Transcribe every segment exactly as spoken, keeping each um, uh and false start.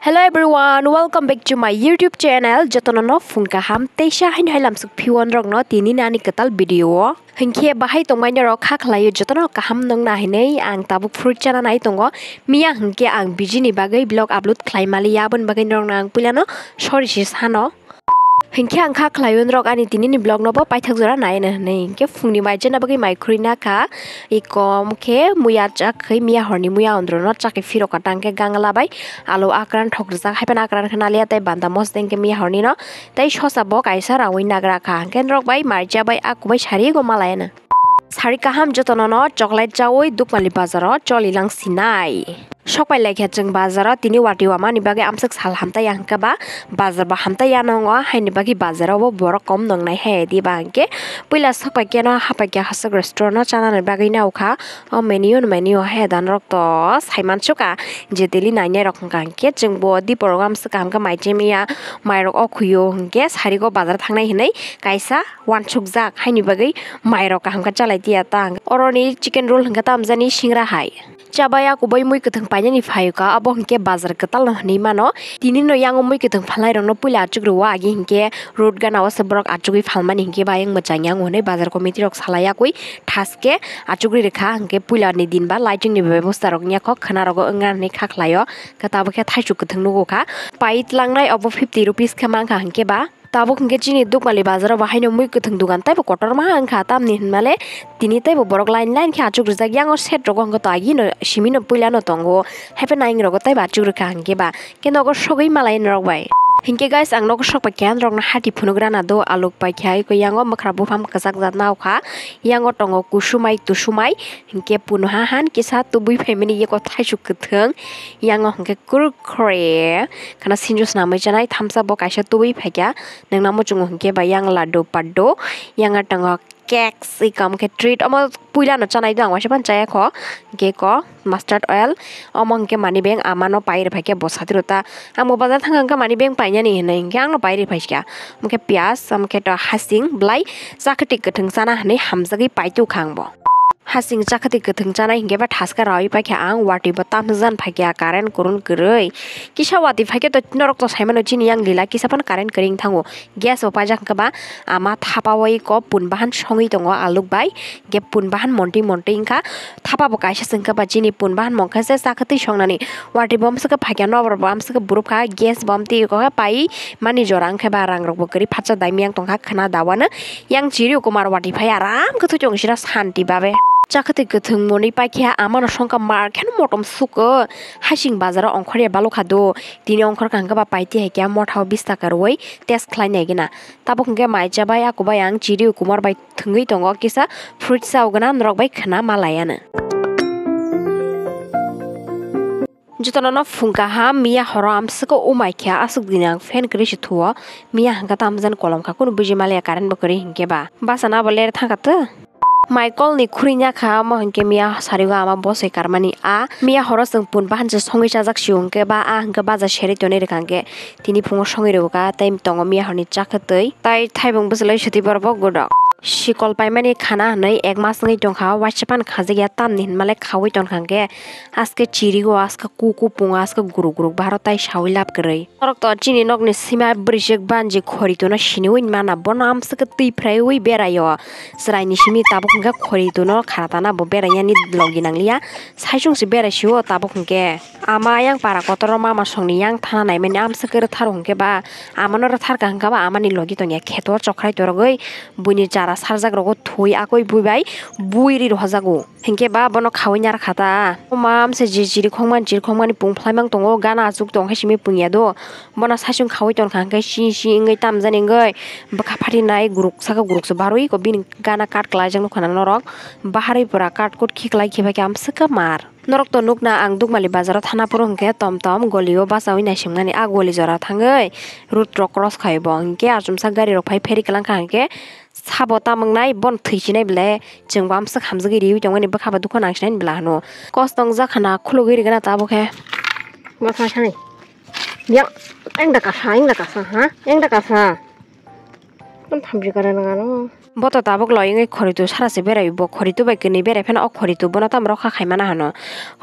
Hello everyone, welcome back to my YouTube channel. Jotono no phung kaham teisa haino hai lamsuk phiwon rok no tini nani kwtal video o. Hinkhe bahai tongmai norok kha khlaio jotono kaham nongna hinwi ang tabuk fruit chana nai tongo. Miya hinkhe ang biji ni bagwi vlog upload khlai maliya, aboni bagwi norok no ang puila no sorry si sano. Hinkhe ang kha khlaio norok ani tini ni vlog no bo paithak jora nai na hinwi. Hinkhe phung ni mai chana bagwi mai khurui na kha. Ikom khe muya chak khai, miya horni muya ondro no chak khai phirok ka tang khe gangla bai alu akran thok rijak, hai phano akran khe nalia tei banda mosdeng khe miya horni no tei sosa bo kaisa rawi nagra kha. Hinkhe norok bai marcha bai aku bai sari go malai na. Sari kaham jotono no chocolate chawi Dukmali bazaro choli lang sinai. Sokpai laikha chwng bazaro tini wati wamani bagwi amswk sal hamtai ya hinkhe ba bazar bo hamtai ya nongo, haini bagwi bazaro bo borok kom nongnai hai di ba hinkhe puila sokpai khe no hapai khe haswk restaurant no chanani bagwi naukha. O menu, menu hai da norok to saimansuka je daily nainai rok hwnkha hinkhe chwng bo di program swkang khe mai chemiya mairok o khuyo hinkhe sarigo bazar thangnai hinwi kaisa wansukjak haini bagwi mairok kaham khe chalai tiya ta. Oroni chicken roll hwnkhe tamjani singra hai. Chabai a kubui mui kwthwng painani phaio ka, abo hinkhe bazar kwtal no hinwi mano. Tini no yango mui kwthwng phalnai rokno puila achuk rwo, agi hinkhe road gana o se borok achugwi phalmani hinkhe ba ayang mwchang yango hinwi bazar committee rok salai yakwi thaske achugwi rwkha hinkhe puila ni din ba lighting ni bebosta rok wngya kho khwna rogo wngna hinwi kha khlaio. Khe tabuk khe thaichuk kwthwng nugo kha, pai tlangnai obo fifty rupees khe mankha hinkhe ba. Tabuk hinkhe chini Dukmali bazaro bo haino mui kwthwng dugan teibo kotorma wngkha, tamni hinmale tini teibo borok line line khe achuk rijak. Yango set rogo hinkhe to agino simino puilano tongo, haiphe naing rogo teibo achuk rwkha hinkhe ba, khe nogo sogwi malai norok bai. Hinkhe guys, ang nogo sokpai khe norokno hati phunuk rana do, aluk paikha, eko yango mwkhra buphang kwchak jat naokha, yango tongo kusumai tusumai, hinkhe punuha han kisa tubui phaimani yeko thaisuk kwthwng, yango hinkhe kurkure khana sinjo swnamwi chanai thamsa bo kaisa tubui phaikha. Nangna muchungo hinkhe ba yang laddu paddu, yang tongo cakes, ikam khe treat, omo puila no chanai do, ang waisa phano chaya kho, hinkhe ko mustard oil, omo hinkhe money bag ama no pai rwphai khe bo satiro ta, ang bo bazar thang hinkhe money bag painani hinwi hinkhe ang no pai rwphai kha, omo khe piyaj, omo khe to hasing, belai chakhwtwi kwthwng chana hinwi hamjagwi pai tukha ang bo. Hasing chakhwtwi kwthwng chanai hinkhe ba thaska rawi paikha ang, watwi bo tamjan phaikha current kurun kwrwi. Kisa watwi phaikhe to norok to saimano chini yang lila kisa phano current kwrwi wng thango. Gas bo paijak hinkhe ba ama thapa oi ko pun bahan songwi tongo aluk bai. Hinkhe pun bahan montwi montwi wngkha. Thapa bo kaisa se wngkha ba chini pun bahan mongkha se chakhwtwi songnani. Watwi bo amswkhe phaikha nokbar bo amswkhe burupkha gas bo amtwi khe pai mani jora wngkhe ba rang rok bo kwrwi phatsa daimiyang tongkha khwna dawano. Yang chiri kumar watwi phai aram khe thwi tong sira santi babe. Chakhwtwi kwthwng monwi paikhe amano songkha mar kheno motom suko. Hasing bazaro ongkhorya balokha do. Tini ongkhorkha hwnkhe ba paiti hai khe mothao bis taka rwui test khlai nai gina. Tabuk hwnkhe mai chabai akubai ang chiri kumar bai thwngwi tongo kisa fruit chaogwna norok bai khwna ma laiya no. Jotono no phung kaham, miya horo amswkhe umaikha, aswk dini ang fan kwrwi se thuo, miya hwnkhe tamjani kolom kha, kunu buji maliya current bo kwrwi hinkhe ba. Basa na bo ler thangkha tw. Michael ni khuri nya kha, omo hinkhe miya sarigo ama bosoi karmani a, miya horo chwng pun bahan se songwi chajak sio hinkhe ba a hinkhe baja serwi tonwi rwkha hinkhe tini phungo songwi rwkha tei tongo miya horni chakhwtwi tei thaibung bwchlwi swtwi borok bo gwdok. Sikol paimani khana hinwi ek mas wngwi tongkha, waisa phano khajak ya tamni hinmale khaui tongkha hinkhe. Aske chirigo, aske kuku pungo, aske guruk guruk baharo tai saui lab kwrwi. Norok to chini nokni sima bwrwisik banji khori tono siniui mana, bono amswkhe twi phraiui beraio. Chwraini simi tabuk hwnkhe khori tono kharatana bo beraiyani logi nangliya. Saichung se berai sio tabuk hwnkhe. Ama ayang para kotoro mama songni yang thana naimani amswkhe rwtharo hwnkhe ba. Amano rwtharkha hwnkhe ba amani logi tongya kheto chokrai torogwi buini chara sarjak rogo thwi akoi bui bai bui ri rohorjago. Hinkhe ba bono khaui nyar kha ta. O mam se je chiri khongmani, chiri khongmani pung phlai mang tongo, gana achuk tong khe simi pung ya do. Bono saichung khaui tong kha hinkhe si si wngwi tamjani wngwi bwkha phati nai guruk saka guruk se barwi ko bini gana kat kwlai jak nukha na norok. Baharwi pura kat kut khiklai khibai khe amswk khe mar. Norok to nukna ang Dukmali bazaro thana phuru hinkhe tom tom golio bachaui naisimani a goli jora thangwi road rok cross khai bo hinkhe achomsa gari rok phai pheri kwlang kha hinkhe. Sabo tamwngnai, bono thwi sinai ble, chwng bo amswk hamjagwi riui tongmani bwkha bo dukha nang sinai bwla hwno. Kos tong jak khana khulugwi rigana tabuk khe. Bwkha sani. Ya, eng da kasa, eng da kasa, ha? Eng da kasa. Tamo thamchi kwrwng ano. Bo to tabuk loi wngwi khoritu sara se berai, bo khoritu bai kwnwi berai phano o khoritu bono tamo rokha khaimana hano.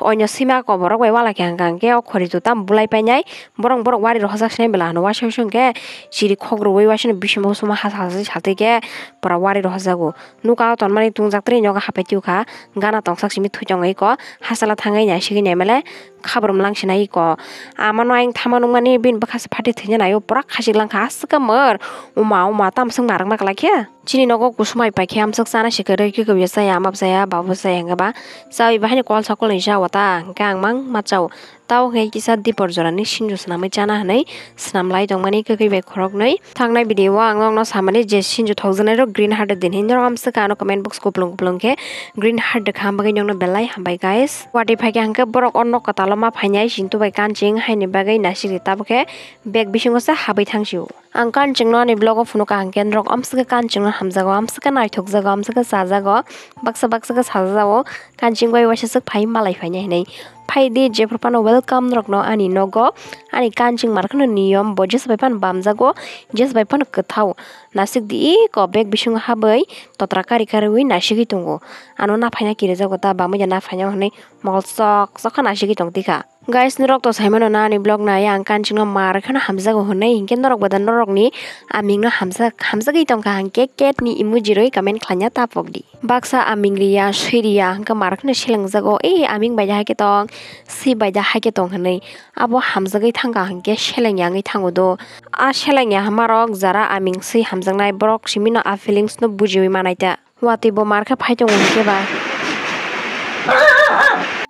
Oino sima koborok bai wala khe hangkha hangkhe o khoritu tamo bulai painai, borok borok wari rohorjak sinai bela hano, waisa waisa hwnkhe chiri khok rwui waisa bisingo suma ha salsa satwi khe pura wari rohorjago. Nuka o tonmani tungjak tei nogo hapai twi kha, gana tongsak simi thwi tongwi ko, hasala thangwi naisigwi naimale khabrum lang sinai ko. Amano ayang thama nukmani bini bwkha se phatwi thwina naio, pura khachik langkha, aswk khe mor. Uma, uma, tamo swk narwkna kwlai khe. Chini nogo kusumai paikhe amswk chana se kwrwi, kwkwi ya chaya, ama bo chaya, babo chaya hwnkhe ba chawi bahaini kol sokol ni cha o ta, hwnkhe ang mang ma chao. Tao hwnkhe kisa dipor jorani sinjo swnamwi chana hwnwi swnam lai tongmani kwkwi bai khoroknwi. Thangnai video o ang nokno samani je sinjo thokjaknai rok green heart din hinwi norok amswk ano comment box kuplung kuplung khe green heart de kham bagwi nokno belai hambai guys. Watwi phaikhe hwnkhe borok o nok kwtal o ma phainai chintu bai kanching haini bagwi naisik di tabukhe bag bisingo se habwi thangsio. Ang kanching no ani vlog o phunukha hwnkhe norok amswk khe kanching no hamjago, amswk khe naithokjago, amswk khe chajago, baksa baksa khe sajago, kanching bai waisa swk phai malai phainai hinwi. Phai di jephru phano welcome norokno ani nogo, ani kanching markhano niyom bo jesa bai phano bamjago, jesa bai phano kwthao. Nasik di eko bag bisingo habwi totra kari kariwi naisigwi tongo. Ano naphaina kirijago ta bamwi da naphaina hwnwi mokol chok chok khe naisigwi tong tikha. Guys, norok to saimano na ani vlog nai ang kanchingno mar kheno hamjago hwnwi, hinkhe norok bada norokni amingno hamjak, hamjagwi tongkha hwnkhe cat ni emoji rwi comment khlaina ta pokdi. Baksa aming riya, swi riya, hwnkhe mar kheno selengjago, "Ei, aming bai da hai khe tong, swi bai da hai khe tong," hwnwi. Abo hamjagwi thangkha hwnkhe selengya wngwi thango do. A selengya hwnmarok jara aming swi hamjaknai borok simino a feelings no bujiwi manai ta. Watwi bo mar khe phai tongo hwnkhe ba.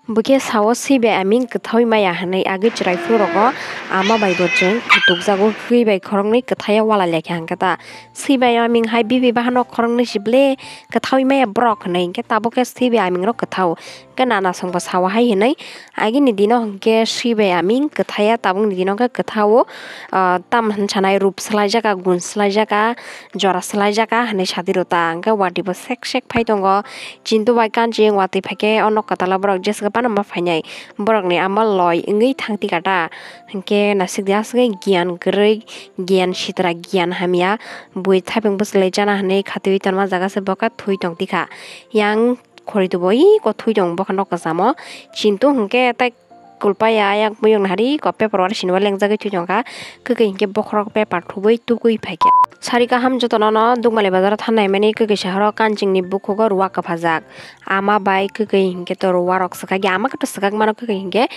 Bwkhe sao swi bai aming kwthaui maya hwnwi agwi chwrai phuru rogo ama bai bo chwng kutukjago, hwi bai khoroknwi kwthaiya wala lekha hwnkhe ta. Swi bai aming hai bibi bahano khoroknwi si ble kwthaui maya borok hwnwi, hwnkhe tabuk khe swi bai aming rok kwthao. Hwnkhe nana songbo sao hai hwnwi, agini dino hwnkhe swi bai aming kwthaiya, tabukni dino hwnkhe kwthao, ah, tam hwnsanai rup swlaijak, gun swlaijak, jora swlaijak hwnwi sadi rw ta. Hwnkhe watwi bo sek sek phai tongo, chintu bai kanching watwi phaikhe o nok kwtalo borok jeswk phano ma phainai, borokni amo loi wngwi thang tikha ta. Hwnkhe naisik di aswk giyan kwrwi, giyan sitra, giyan hamya, bui thaipung bwchlai chana hwnwi khatwi tonma jaga se bokhak thwi tong tikha. Yang khori tubo iko thwi tong bokha nok kwchamo. Chintu hwnkhe tai kulpaya ayang buyung nahari ko paper wari sinibo lengjagwi thwi tongkha. Kwkwi hwnkhe bokhorok paper thubui tubui phaikha. Sari kaham jotono no Dukmali bazaro thangnai mani kwkwi sahoro kanchingni bukhugo ruwa kwphajak. Ama bai kwkwi hwnkhe to ruwa rok swkakya, ama khe to swkak mano kwkwi hwnkhe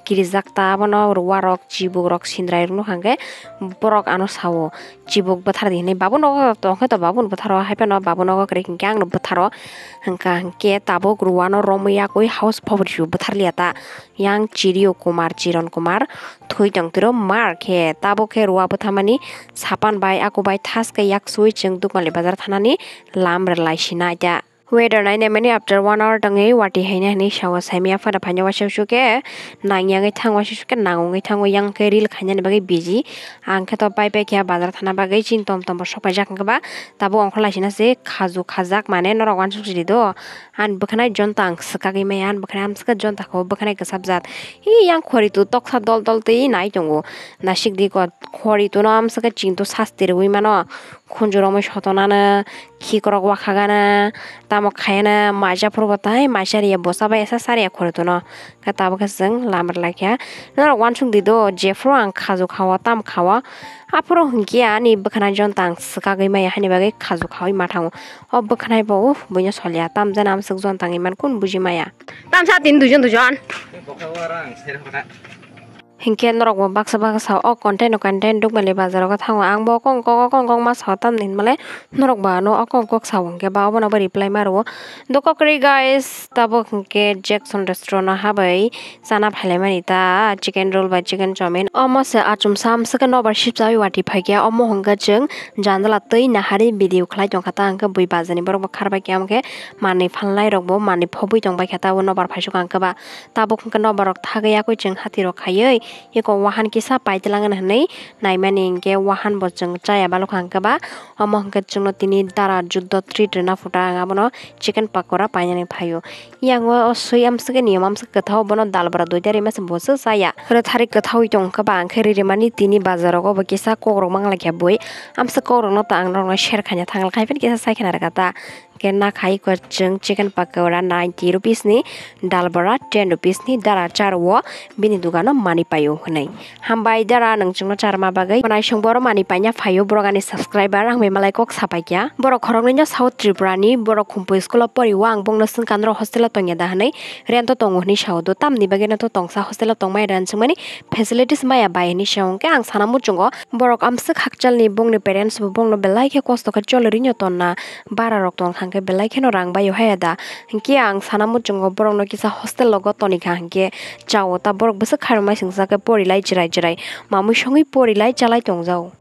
kirijak ta abono ruwa rok, chibuk rok, sindrai rok nukha hwnkhe borok ano sao. Chibuk bwthar di hinwi, babu nogo tongkhe to babu no bwtharo, hai phano babu nogo kwrwi hinkhe ang no bwtharo. Hwnkha hinkhe tabuk ruwano romwi yakwi house phobri su bwthar liya ta. Yang Chirio Kumar, Chiron Kumar thwi tong tiro mar khe. Tabuk khe ruwa bwthamani sapan bai aku bai thaskhe yaksui chwng Dukmali bazar thanani lam rwlai sinai ta. Weather nainai mani after one hour tongwi watwi haina hinwi sao, saimya phada phaina waisa waisa khe nangya wngwi thango, waisa waisa khe nang wngwi thango, yang khe reel khainani bagwi busy. Ang khe to pai pai khe bazar thana bagwi chini tom tom bo sok paijak, hwnkhe ba tabuk ongkhor lai sina se khaju khajak mane norok uansuk sidi do. Ani bwkhanai jonta ang swkagwi maya, ani bwkhanai amswkhe jonta kho bwkhanai kwchapjak. Hi yang khori tu toksa dol dol twi nai tongo. Nasik di ko khori tuno amswkhe chini tu sasti rwui mano. Khunju romwi sotonano, khikrok wakhagana, tamo khayana, maisa phuru bo tai maisa riya, bosa bai esa sariya khorituno. Khe tabuk khe chwng lama rwlaikha. Norok uansuk di do, jephuru ang khaju khao, tam khao, aphuru hinkhe ani bwkhana jonta ang swkagwi maya, hani bagwi khaju khaui ma thango. O bwkhanai bo, uff, buino soliya, tam jani amswk jonta wngwi man, kun buji maya. Tamsa tin duijon duijon. Hinkhe norok bo baksa baksa sao, o content o content Dukmali bazar o thango. Ang bo kong kok, kong kok ma sao, tamni hinmale norok bo ano o kong kok sao, hinkhe ba obono bo reply ma rwo. Dokok kwrwi guys, tabuk hinkhe Jackson restaurant o habai chana phailaimani ta, chicken roll bai chicken chowmin. Omo se achomsa amswkhe nobar sipchaui watwi phaikhe, omo hwnkhe chwng jandala twi nahari video khlai tongkha ta, hwnkhe bui bazani borok bo kharbai khe, omo khe manwi phalnai rok bo manwi phobwi tongbai kha ta, o nobar phaisukha hwnkhe ba. Tabuk hwnkhe nobar rok thagwi yakwi chwng hati rok khaiwi Eko wahan kisa paitwlangani hinwi naimani hinkhe wahan bo chwng chaya balokha hinkhe ba, omo hinkhe chwngno tini dara juddo treat rwna phuta ang abono chicken pakora painani phaio. Yang o swi amswkhe niyom amswk kwthao bono dal bwra duita rima se bo se chaya. Rwthari kwthaui tong khe ba ang khe ririmani tini bazar rogo bo kisa kokrok manglai khe bui. Amswk kokrokno ta ang norokno share khaina thang kha phano kisa chai khna rwkha ta. Khe nakhai kwchwng chicken pakora ninety rupees ni, dal bwra ten rupees ni, dara char o bini dugano mani paio hwnwi. Hambai dara, nwng chwngno charma bagwi. Bo naisong borok mani paina phaio, borok ani subscriber, ang bai malai kok sapai kya. Borok khoroknwi no South Tripura ni, borok Khumpui school o pori o, ang bongno swngkha norok hostel o tongya da hwnwi, rent o tongo hwnwi sao do, tamni bagwi no to tongsa hostel o tongmaya da hwn swngmani facilities maya bai hwnwi sao, hwnkhe ang sana muchungo borok amswk hakchalni bongni parents bo bongno belai khe kosto khe cholirwino tonna, bara rok tongkha hwnkhe belai kheno rang baio haya da, hwnkhe ang sana muchungo borokno kisa hostel o toni kha hwnkhe chao ta borok bwswk khairokmai singsa khe porilai chwrai chwrai mamui songwi porilai chalai tongjao.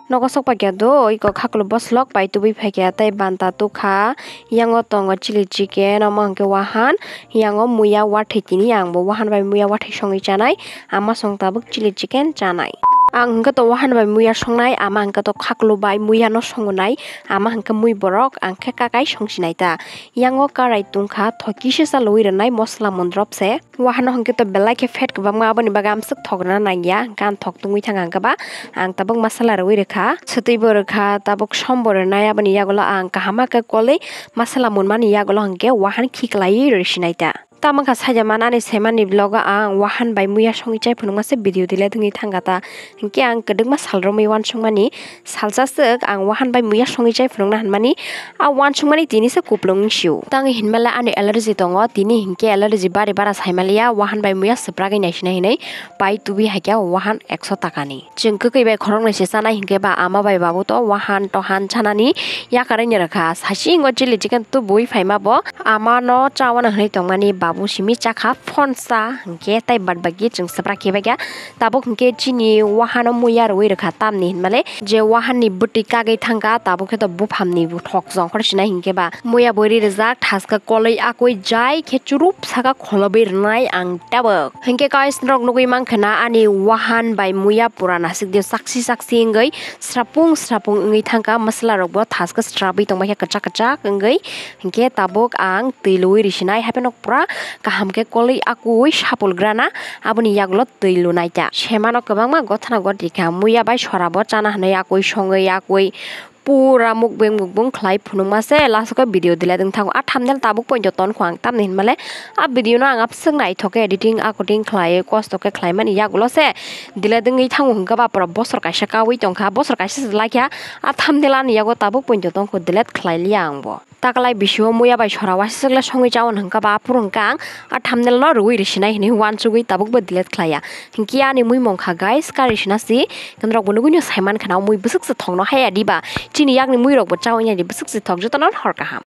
Nogo sok paikya do, iko khaklo boslok pai tubui phaikya tei banta tukha, yango tongo chili chicken, omo hwnkhe wahan, yango muya wathwi tini ang bo wahan bai muya wathwi songwi chanai, ama song tabuk chili chicken chanai. Ang hwnkhe to wahan bai muya songnai, ama hwnkhe to khaklo bai muya no songnai, ama hwnkhe mui borok, ang khe kakai songsinai ta. Yango karai tungkha, thoki se chalwi rwnai mosla mondrop se. Wahano hwnkhe to belai khe fat kwbangma, aboni bagwi amswk thok rwna nangya, hwnkhe ang thok tungwi thangkha hwnkhe ba ang tabuk masala rwui rwkha, swtwi bo rwkha, tabuk som bo rwnai, aboni yagulo ang kaham khe kolwi masala munmani yagulo hwnkhe wahan khiklaiwi rwsinai ta. Tamo wngkha saida manani saimanni vlog o ang wahan bai muya songwi chai phunukma se video delete wngwi thangkha ta, hwnkhe ang kwdwkma sal romwi uansukmani. Salsa swk ang wahan bai muya songwi chai phunukna hwnmani, a uansukmani tini se kuplung wng sio. Tangwi hinmale ani allergy tongo, tini hinkhe allergy bari bara saimaliya, wahan bai muya swpragwi naisinai hinwi pai tubui haikhe wahan ekso takani. Chwng kwkwi bai khoroknwi se chanai hinkhe ba ama bai babu to wahan tohan chanani yakarwi ni rwkha. Sasi wngwi chili chicken tubui phaima bo amano chawano hinwi tongmani babu simi chakha phone sa hinkhe tei bad baki chwng swprak khibaikha. Tabuk hinkhe chini wahano muya rwui rwkha, tamni hinmale je wahanni bwtwi kagwi thangkha, tabuk khe to buphamni bo thok jongkhor sinai hinkhe ba muya bwrwi rijak thaska kolwi akwi jai khe churup saka kholobwi rwnai ang tabuk. Hinkhe guys, norok nugwi mankha na ani wahan bai muya pura nasikdi saksi saksi wngwi srapung srapung wngwi thangkha, masala rokbo thaska srapwi tongbaikha kwchak kwchak wngwi. Hinkhe tabuk ang twi luwi risinai, hapheno pura kaham khe kolwi akwi sapul grana, aboni yagulo twi lunai ta. Semano kwbangma gothana gotri kha, muya bai sora bo chana hinwi akwi songwi akwi pura mukbeng mukbeng khlai phunukma se last o khe video delete wng thango. A thumbnail tabuk poito tonkho ang, tamni hinmale a video no ang abswk naithok khe editing, a cutting khlai kosto khe khlaimani yagulo se delete wngwi thango hwnkhe ba pura bosor kaisa kaui tongkha, bosor kaisa se laikha. A thumbnail ani yago tabuk poito tonkho, delete khlai liya ang bo. Taklai bisio muya bai sora waiswk le songwi chaui hwnkha ba, aphuru hwnkha ang a thumbnail no rwui risinai hinwi uansugwi tabuk bo delete khlaiya. Hinkhe ani mui mongkha guys, kari sina si, norok bo nugui no saiman khana mui bwswk se thokno haya diba, chini yakni mui rok bo chaui nai di bwswk se thok, jotono hor kaham.